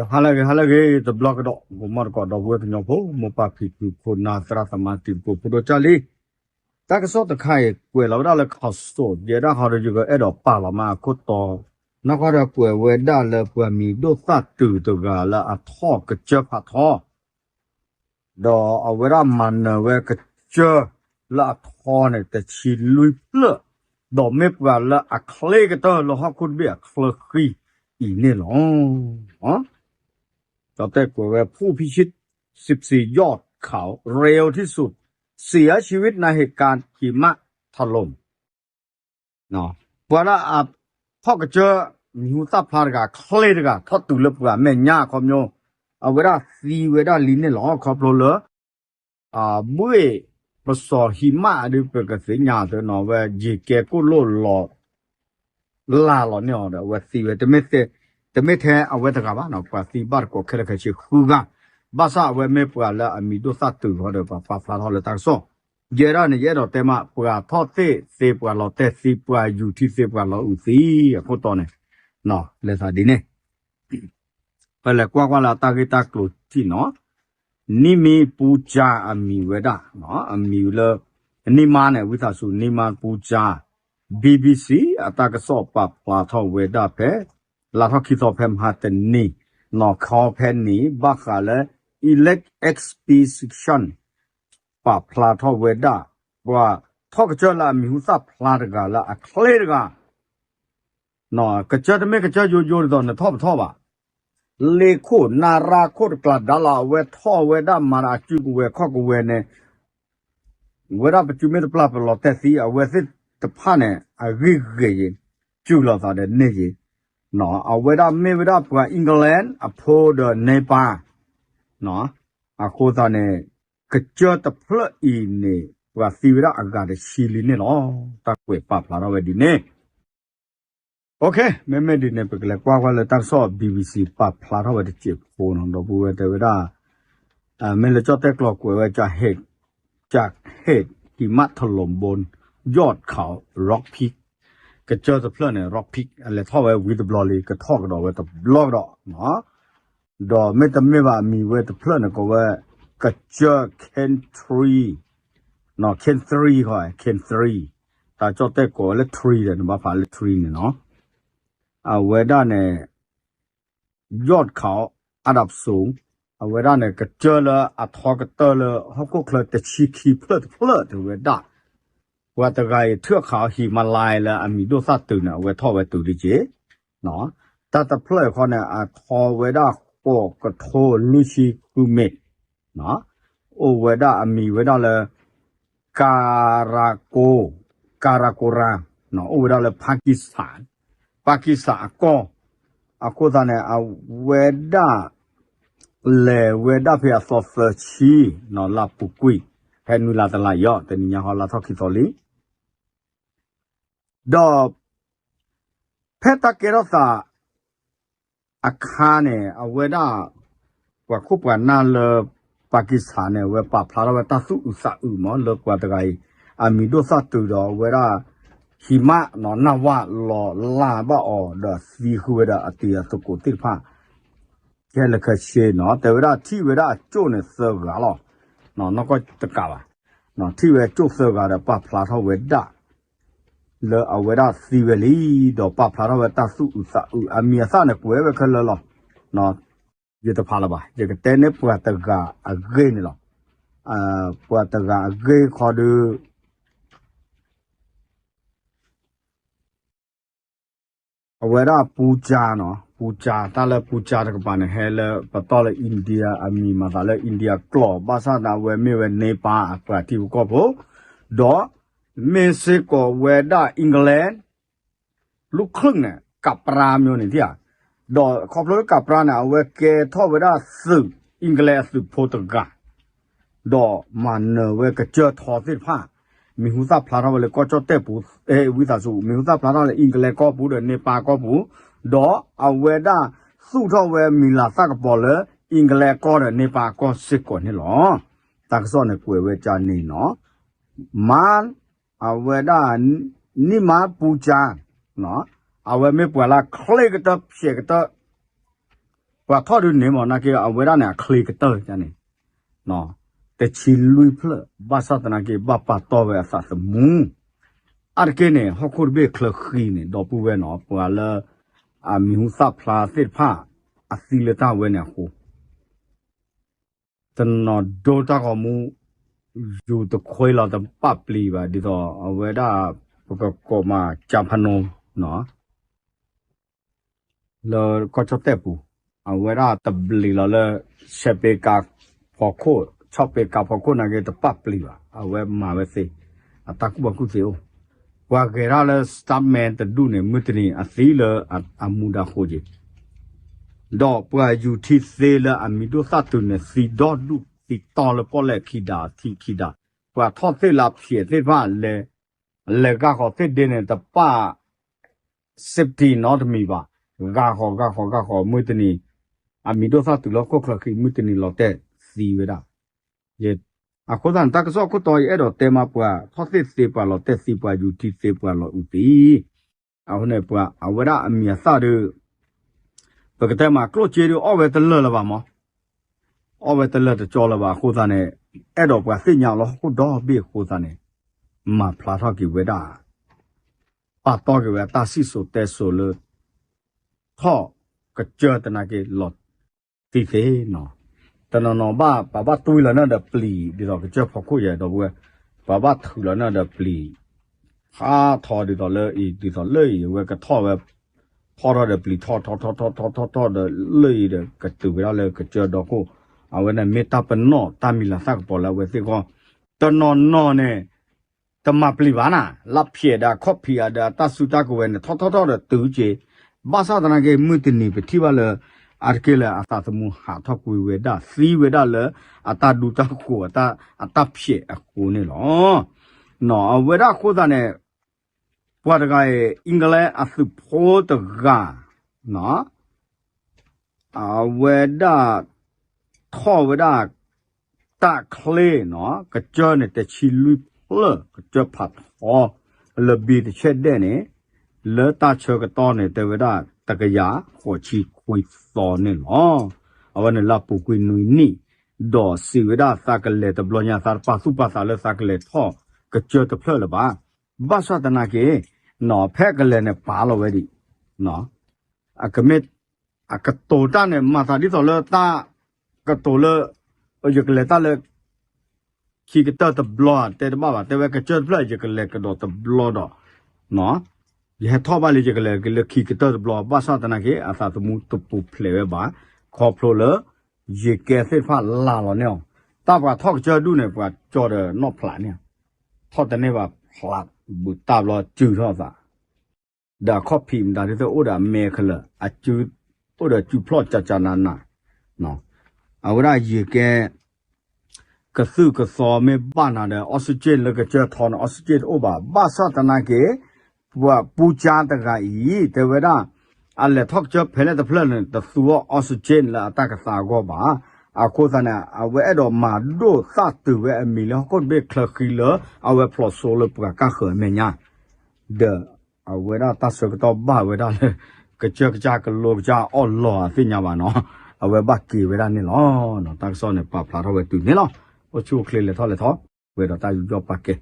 ဟါလၢအဂ့ၤ ဟါလၢအဂ့ၤ တဘျီကဒီး ဂီၤမီတကိး ဒီပုၢ်ဝဲၢ်ကညီဖိ မိၢ်ပၢ်ဖံဖု ခိၣ်နၢ် သရၣ်သမါ တံၤသကိး ဖိဒိၣ်ကၢ်လံ, တၢ်ကစီၣ်တခါအံၤ ကွဲးလီၤဝဲဒၣ်လၢ ခီၣ်စိး ယဲဒၣ်ဃီဒီး ယကအဲၣ်ဒိးပာ်လီၤမးအခိၣ်တီ, နီၢ်ကီၢ်ဒီးကွဲးဝဲဒၣ်လၢပှၤမံၤဒိၣ်သၣ်တုၤတဂၤလၢအထီၣ်ကစၢၢ်ဖးထီ ဒီးအဝဲဒၣ်မၤနၢၤဝဲကစၢၢ်လၢအထီန့ၣ် တဆံလွံၢ်ဖျၢၣ်, ဒီးမ့ၢ်ပှၤလၢအချ့ကတၢၢ်လၢဟီၣ်ခိၣ်တဘ့ၣ်အချၢဃံအံၤန့ၣ်လီၤ. ကၠီတဲာ်ကွဲးဝဲ ผู้พิชิต สิบสี่ยอดเขา เร็วที่สุด เสียชีวิตในเหตุการณ์หิมะถล่ม ပှၤလၢအထီၣ်ကစၢၢ် မံၤဟူသၣ်ဖျါတဂၤ ချ့တဂၤ ထီၣ်တုၤလၢပှၤမဲာ်ညါအခီပညီ, အဝဲဒၣ်သံဝဲဒၣ်လံန့ၣ်လီၤ. ခီဖျိလၢ ဘှ့ၣ်ပစီၤဟံးမးဒ်ပကသ့ၣ်ညါသ့နီၤ အဝဲယံၤကဲကိၣ်လိၣ်လီၤ လၢ်လီၤန့ၢ်အီၤဒီး အဝဲသံဝဲ, တမ့ၢ်ထဲအဝဲတဂၤဘၣ်နီၤ, ပှၤသံဘၣ်တကိးခဲလၢာ်ခဲဆ့ဃုဂၤ, ဘၣ်ဆၣ်အဝဲမ့ၢ်ပှၤလၢအမံၤဒိၣ်သၣ်တုၤဃီဒီး ပှၤပာ်ဖျါထီၣ်လၢတၢ်ကစီၣ်, ယဲဒၣ်န့ၣ် ယအဲၣ်ဒိးတဲမး ပှၤထီၣ်သ့ၣ်သ့ ပှၤလီၤတဲာ်သံ ပှၤယူၤထံသ့ ပှၤလီၤအုးသံ အခိၣ်တီန့ၣ် လဲၤသးဒ်န့ၣ် ပလဲၤကွၢ်ကွၢ်လၢတၢ်ဂ့ၢ်တၢ်ကျိၤထံၣ်နီၤ, နံၣ်မံပူကၠါအမံၤဝဲဒၣ်, အမံၤလၢ နံၣ်မါန့ၣ် ဝံသးစူၤ နံၣ်မါပူကၠါ, BBC အတၢ်ကစီၣ်ပာ်ဖျါထီၣ်ဝဲဒၣ်ဖဲ လါထီၣ်ခံသီဖဲမဟါတနံၤ, နီၢ်ခီဖဲန့ၣ် ဘၣ်ဃးလၢ Elect Exhibition ပာ်ဖျါထီၣ်ဝဲဒၣ် ပှၤထီၣ်ကစၢၢ်လၢအမံၤဟူသၣ်ဖျါတဂၤလၢအချ့တဂၤ ကစၢၢ်တမ့ၢ်ကစၢၢ်ယိယိဒ်သိးနထီၣ်ပထီၣ်ဘၣ်, လ့ခိၣ်နၢရၢခိၣ်တကျးဒါလီၤ အဝဲထီၣ်ဝဲဒၣ်မၤဒီးအစုကဝဲၤခီၣ်ကဝဲၤန့ၣ်, ဝဲဒၣ်ပစုမ့ၢ်တပျၢ်ပလီၤတဲာ်သံ အဝဲသ့ၣ်တဖၣ်န့ၣ် အဂ့ၢ်ဂ့ၤယံၤ, စူၢ်လိာ်သးဒီးန့ၢ်ယံၤ, အဝဲဒၣ်မ့ၢ်ဝဲဒၣ်ပှၤ England အဖိဒီးန့ၢ်ပၢ် အဃိသတးန့ၣ် ကစၢၢ်တဖျၢၣ်အံၤန့ၣ် ပှၤသံဝဲဒၣ်အဂၤတဆံလံန့ၣ်လီၤ. တၢ်ကွဲးပာ်ဖျါထီၣ်ဝဲဒ်န့ၣ်, မ့မ့ၢ်ဒ်န့ၣ် ပကလဲၤကွၢ်ကွၢ်လၢတၢ်ကစီၣ် BBC ပာ်ဖျါထီၣ်ဝဲတစဲးဖိနီၤ, ဒီပုၢ်ဝဲၢ်တဲဝဲဒၣ် မ့ၢ်လၢကၠီၣ်တဲၣ်ကျိးကွဲးဝဲ จากเหตุหิมะถล่มบนยอดเขา Rock Peak ကစၢၢ်တဖျၢၣ်န့ၣ် Rock Peak အလဲၤထီၣ်ဝဲဝံၤတဘျီလံ ကထီၣ်ကဒီးဝဲတဘျီကဒီး ဒီးမ့တမ့ၢ်ဘၣ်အမံၤဝဲတဖျၢၣ်န့ၣ် ကိးဝဲ ကစၢၢ် Cane Tree, Cane Three ခီ Cane Three, တၢ်ကၠီၣ်တဲၣ်ကိးဝဲလၢ Three ဒီး နဘၣ်ဖးလၢ Three န့ၣ်နီၤ, အဝဲဒၣ်န့ၣ် ယီၣ်ခီ အဒၣ်ပစိၤ, အဝဲဒၣ်န့ၣ် ကစၢၢ်လၢအထီကတၢၢ်လၢဟီၣ်ခိၣ်ချၢတဆံခံဖျၢၣ်တဖျၢၣ်တဲဝဲဒၣ်, ပှၤတဂၤအံၤ ထၢၣ်ခးအီၤ ဟံးမလါလၢအမံၤဒိၣ်သၣ်တုၤန့ၣ် အဝဲထီၣ်ဝဲတုၤဒ်က့ၤ တၢ်တဖျၢၣ်အံၤခီန့ၣ် အထီဝဲဒၣ်ဃိးကထိလွံၢ်ဆံဃုမ့ၢ်, အိၣ်ဝဲဒၣ်အမံၤဝဲဒၣ်လၢ Karakoram, Karakoram, အိၣ်ဝဲဒၣ်လၢ Pakistan, Pakistan အကီၢ်, အဃိသတးန့ၣ် အဝဲဒၣ် လဲၤဝဲဒၣ်ဖဲအသီသၢဆံ လါပူၤကွံာ် ဖဲနွံလါတလါအံၤအီၤ တနံၤညါဃီလါထီၣ်ခံသီလံ ဒီး ဖဲတၢ်ကဲထီၣ်သးအခါန့ၣ် အဝဲဒၣ် ပှၤခိၣ်ပှၤနၢ်လၢ Pakistan န့ၣ် အဝဲပာ်ဖျါထီၣ်ဝဲတၢ်သူၣ်အုးသးအုးမး လၢပှၤတဂၤအံၤ အမံၤဒိၣ်သၣ်တုၤဒီးအဝဲဒၣ် ဟံးမးနီၢ်နၢ်ဝၣ်လီၤလၢ်ဘၣ်အီၤဒီးသံဃုာ်ဝဲဒၣ်အတံၤအသကိးသ့ၣ်တဖၣ် ခဲလၢာ်ခဲဆ့နီၤ တဲဝဲဒၣ်ထံၣ်ဝဲဒၣ်အကၠိၣ်န့ၣ်သၢဂၤလီၤ. နီၢ်ကီၢ်တကးဘၣ်, ထံၣ်ဝဲကၠိၣ်သၢဂၤဒီးပာ်ဖျါထီၣ်ဝဲဒၣ် လၢအဝဲဒၣ်သံဝဲလံ ဒီးပာ်ဖျါထီၣ်ဝဲတၢ်သူၣ်အုးသးအုး အမံၤအသၣ်န့ၣ် ကွဲးဝဲခဲလၢာ်လီၤ. ယတဖးလၢၤဘၣ် ယကတဲန့ၢ်ပှၤတဂၤအဂ့ၢ်န့ၣ်လီၤ. ပှၤတဂၤအဂ့ၢ်ခီဒုး အဝဲဒၣ်ပူကၠါနီၤ ပူကၠါ တၢ်လၢပူကၠါတကပၤန့ၣ် ဟဲလၢပတီၢ်လၢ India အမံၤမၤသးလၢ India ကျိာ် ဘၣ်ဆၣ်သနာ်ဝဲမ့ၢ်ဝဲ Nepal အပှၤထံဖိကီၢ်ဖိ ဒီး မ့ၢ်စ့ၢ်ကီးဝဲဒၣ် England လူၢ်ချၢၣ်န့ၣ် ကးပြါမျိုးန့ၣ်ဧါ, ဒီးခီဖျိလၢကးပြါန့ၣ် အဝဲကဲထီၣ်ဝဲဒၣ်သုး England အသုးဖိတဂၤ ဒီးမၤနၢၤဝဲကစၢၢ်ထီသ့ၣ်တဖၣ်, မံၤဟူသၣ်ဖျါထီၣ်ဝဲလၢကီၢ်ကၠီၣ်တဲၣ်ပူၤ, ဝံသးစူၤ မံၤဟူသၣ်ဖျါထီၣ်လၢ England ကီၢ်ပူၤဒီး Nepal ကီၢ်ပူၤ, ဒီးအဝဲဒၣ်သူၣ်ထီၣ်ဝဲမံၤလၤသၣ်ကပီၤလၢ England ကီၢ်ဒီး Nepal ကီၢ်စ့ၢ်ကီးန့ၣ်လီၤ. တၢ်ကစီၣ်န့ၣ်ကွဲးဝဲကန့ၣ်နီၤ မါ အဝဲဒၣ် နံၣ်မါပူကၠါ အဝဲမ့ၢ်ပှၤလၢချ့ကတၢၢ်ဖျဲးကတၢၢ် ပှၤထီၣ်ဒုးန့ၣ်မ့ၢ်နာ်က့ အဝဲဒၣ်န့ၣ် အချ့ကတၢၢ်န့ၣ် တဆံလွံၢ်ဖျၢၣ် ဘၣ်ဆၣ်သနာ်က့ ဘၣ်ပာ်တီၢ်ဝဲအသးသမူ အါတက့ၢ်န့ၣ် ဟီၣ်ခိၣ်တဘ့ၣ်ချၢဃံန့ၣ် ဒီပုၢ်ဝဲၢ်နီၤ ပှၤလၢ အမံၤဟူသၣ်ဖျါသ့ၣ်တဖၣ် အသံလၢတၢ်ဝဲန့ၣ်အဃိ တနီၤဒိတၢ်ဂီၤမူ ယူၤတခွ့လီၤတပာ်ပျံၤဘၣ် ဒ်သိးအဝဲဒၣ် ပကကိးမး ကၠါဖးနိ လၢကီၢ်ကၠီၣ်တဲၣ်ပူၤ အဝဲဒၣ်တဘျံးလီၤလၢ ဆယ်ပေကါဖီခိၣ် ခြောက်ပေကါဖီခိၣ်နာ်က့ တပာ်ပျံၤဘၣ် အဝဲမၤဝဲသ့ အတၢ်ကူၣ်ဘၣ်ကူၣ်သ့အိၣ် ပှၤဂဲၤတၢ်လၢ stuntman တဒူၣ်န့ၣ် မုၢ်တနံၤအသံလၢအမူဒါဃိက့ၤ ဒီးပှၤယူၤထံသ့လၢအမံၤဒိၣ်သၣ်တုၤန့ၣ် သံဒီဒူၣ်သံတီလၢပီၣ်လဲၣ် ခံဒါထံခံဒါ ပှၤထီၣ်သ့ၣ်လၢဖျဲးသ့ၣ်တဖၣ် လဲၤဂၤဃီၤသ့ၣ်ဒ့န့ၣ် တပာ် safety နီတမံၤဘၣ် ဂၤဃီၤဂၤဃီၤဂၤဃီၤ မုၢ်တနံၤ အမံၤဒိၣ်သၣ်တုၤလၢဟီၣ်ခိၣ်ချၢဃံ မုၢ်တနံၤလီၤတဲာ်သံဝဲဒၣ် အဃိသတးန့ၣ် တၢ်ကစီၣ်ခိၣ်တီ ယအဲၣ်ဒိးတဲမး ပှၤထီၣ်သ့ၣ်သ့ ပှၤလီၤတဲာ်သံ ပှၤယူၤထံသ့ပှၤလီၤအုးသံ အဃိန့ၣ် ပှၤအဝဲဒၣ်အမံၤအသၣ်ဒီး ပကတဲမး ကျိၣ်စ့ဒုးအီၣ်ဝဲတလၢာ်လၢၤဘၣ်မး အီၣ်ဝဲတလၢာ်တကၠီလၢၤဘၣ် အဃိသတးန့ၣ် အဲၣ်ဒိးပှၤသ့ၣ်ညါအီၤလၢဟီၣ်ခိၣ်ဒီဘ့ၣ်အဃိသတးန့ၣ် မၤဖျါထီၣ်က့ၤဝဲဒၣ် ပာ်တီၢ်က့ၤဝဲအတၢ်စံၣ်စိၤတဲစိၤလၢ ထီၣ်ကစၢၢ်သနာ်က့လီၤတံၢ်သ့နီၤ တနီၤနီၤဘၣ် ပှၤဘၣ်တွံၢ်လီၤန့ၢ်ဒီးပျံၤ ဒ်သိးကစၢၢ်ဖီခိၣ်ယဲၢ်ဒီပုၢ်ဝဲၢ် ပှၤဘၣ်ထုးလီၤန့ၢ်ဒီးပျံၤ ဟးထီၣ်ဒ်သိးလၢအံၤ ဒ်သိးလၢအံၤ အဝဲကထီၣ်ဝဲ ထီၣ်ထီၣ်ဒီးပျံၤထီၣ်ထီၣ်ထီၣ်ထီၣ်ထီၣ်ထီၣ်ဒီးလၢအံၤဒီးကတုၤဝဲဒၣ်လၢကစၢၢ်ဒီခိၣ် အဝဲန့ၣ်မ့ၢ်တၢ်ပနီၣ်တၢ်မံၤလၤသၣ်ကပီၤလၢအဝဲသ့ၣ်ဃီ တနီၤနီၤန့ၣ် တမၤပျံၤဘၣ်နၤ လၢဖျဲးဒီးအခီၣ်ဖံးဧါဒီးအတၢ်စုတၢ်ကဝဲၤန့ၣ် ထီၣ်ထီၣ်ထီၣ်ဒီးတုၤက့ၤ ဘၣ်ဆၣ်သနာ်က့ မုၢ်တနံၤပထံၣ်ဘၣ်လၢ အါတက့ၢ်လၢအသးသမူဟးထီၣ်ကွံာ်ဝဲဒၣ် သံဝဲဒၣ်လၢအတၢ်ဒူတၢ်ဃိၤ အတၢ်ဖျဲးအဃိန့ၣ်လီၤ. အဝဲဒၣ်အဃိသတးန့ၣ် ပှၤတဂၤအံၤ အ့ကလံအသုးဖိတဂၤ အဝဲဒၣ် ထီၣ်ဝဲဒၣ် တၢ်ချ့နီၤ ကစၢၢ်န့ၣ် တဆံလွံၢ်ဖျၢၣ် ကစၢၢ်ဖးထီ လၢဘံတဆဲးဒဲးန့ၣ် လၢတၢ်ဆၢကတီၢ်န့ၣ် တဲဝဲဒၣ် တကယၤဃိးဆံခွံသီန့ၣ်လီၤ. အဝဲန့ၣ်လၢအပူၤကွံာ်နွံနံၣ် ဒီးစံးဝဲဒၣ်သးကလဲၤတဘျီညါ သးတပာ်သူၣ်ပာ်သးလၢသးကလဲၤထီၣ်ကစၢၢ်တဖျၢၣ်လၢၤဘၣ်. ဘၣ်ဆၣ်သနာ်က့ ဖဲအကလဲၤန့ၣ်ပာ်လီၤဝဲဒံး အကမ့ၢ် အကတိၤတၢ်န့ၣ် မၤသးဒ်သိးလၢတၢ်ကတိၤလၢ ယကလဲၤတၢ်လၢ ခံကတၢၢ်တဘျီ တဲတဘၣ်ဘၣ် တဲဝဲကစၢၢ်တဖျၢၣ် ယကလဲၤကဒီးတဘျီဒီး ယဟဲထီၣ်ဘၣ်လံ ယကလဲၤလၢခံကတၢၢ်တဘျီ ဘၣ်ဆၣ်သနာ်က့ အသးသမူတပူၤဖျဲးဝဲဘၣ် ခီဖျိလၢ ယကဲသ့ၣ်တဖၣ်လၢ်လီၤန့ၢ်အီၤ တၢ်ပှၤထီၣ်ကစၢၢ်ဒူၣ်န့ၣ် ပှၤကၠီဒီးနီၣ်ဖျးန့ၣ် ထီၣ်တန့ၢ်ဘၣ်ဖျး ဘူးတၢ်ဘျီစုထီၣ်သး ဒီးအခီၣ်ဖံးမတၤဒ်သိးအိၣ်ဒီးအမဲာ်ခဲလၢာ် အစု အိၣ်ဒီးစုဖျီၣ်ကၠးကၠးနးနး အဝဲဒၣ်ယကဲ ကသုၣ်ကသီမ့ၢ်ဘၣ်နၤဒီး oxygen လၢကစၢၢ်ထီန့ၣ် oxygen တအိၣ်ဘၣ် ဘၣ်ဆၣ်သနာ်က့ ပှၤပူကၠါတဂၤအံၤ တဲဝဲဒၣ် အလဲၤထီၣ်ကစၢၢ်ဖဲလဲၣ်တဖျၢၣ်န့ၣ် တသူအီၣ် oxygen လၢအတၢ်ကသါအဂီၢ်ဘၣ်. အဃိသတးန့ၣ် အဝဲအဲၣ်ဒိးမၤဒိၣ်သၣ်တုၤဝဲအမံၤလၢဟီၣ်ခိၣ်တဘ့ၣ်ချၢဃံလၢ အဝဲဖျိးစိလၢပှၤကၢ်ဃၢၤအမဲာ်ညါ ဒီးအဝဲဒၣ်တၢ်ဆၢကတီၢ်ဘၣ်ဝဲဒၣ်လၢ ကစၢၢ်ကစၢ်ကလိကစၢ်အီၣ်လီၤအသ့ၣ်ညါဘၣ်နီၤ အဝဲဘၣ်က့ၤဝဲဒၣ်န့ၣ်လီၤ. တၢ်ကစီၣ်န့ၣ် ပာ်ဖျါထီၣ်ဝဲတုၤန့ၣ်လီၤ. အိၣ်ဆူၣ်အိၣ်ချ့လဲၤထီၣ်လဲၤထီ ပှဲၤဒီးတၢ်ယူးယီၣ်ပာ်ကဲ